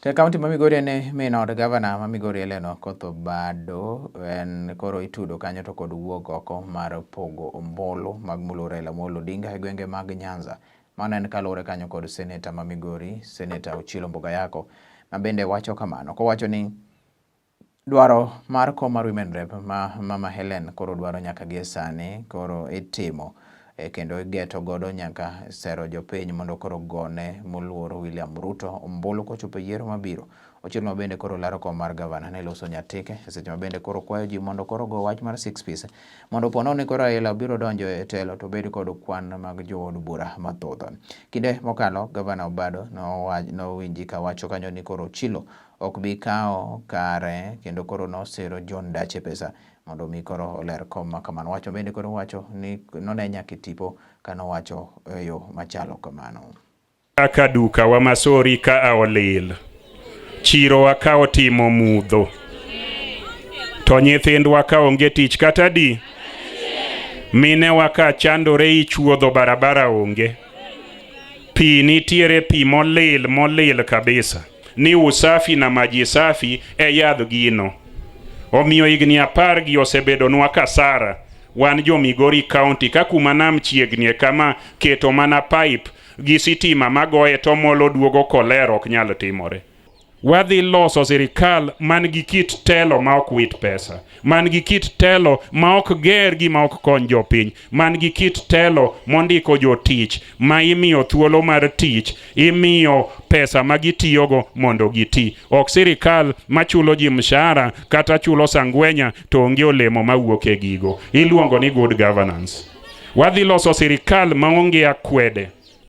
To e kaunti ma Migori en min od gavana ma Migori Hellen Okoth Obado en koro itudo kanyo to kod wuok oko mar pogo ombulu mag mulo Raila Amolo Odinga e gwenge mag Nyanza. Mano en kaluwore kanyo kod seneta ma Migori, Seneta Ochilo Mbugayako, ma bende wacho kamano kowacho ni dwaro mar kom mar Women Rep ma Mama Hellen koro dwaro nyaka gie sani koro itimo e kendo igeto godo nyaka sero jopiny mondo koro gone moluor William Ruto ombulu kochopo e yiero mabiro. Ochielo ma bende koro laro kom mar gavana ne loso Nyatike e seche ma bende koro kwayo ji mondo koro go wach mar six piece mondo pono ni koro Raila biro donjo e telo to bed kod kwan mag jood bura mathoth. Kinde mokalo gavana Obado nowinji ka wacho kanyo ni koro Ochilo ok bi kawo kare kendo koro nosiro John Dache pesa mondo mi koro oler kom ma kamano. Wacho bende koro wacho ni none nyaka e tipo kanowacho e yo machalo kamano. Kaka duka wa Masori ka olil, chirowa ka otimo mudho, to nyithindwa ka onge tich kata di, minewa ka chandore ichuodho barabara onge, pi nitiere pi molil molil kabisa ni usafi na maji safi e yadh gino. Omiyo higni 10 gi osebedonwa kasara wan jo Migori County ka kuma nam chiegnie kama keto mana pipe gi sitima magoye to molo duogo koler ok nyal timore. Wadhi loso sirikal man gi kit telo ma ok wit pesa, man gi kit telo ma ok ger gima ok kony jopiny, man gi kit telo mondiko jotich ma imiyo thuolo mar tich, imiyo pesa ma gitiyogo mondo giti. Ok sirikal machulo ji mshahara kata chulo sangwenya to onge olemo mawuok e gigo. Iluongo ni good governance. Wadhi loso sirikal maonge akwede.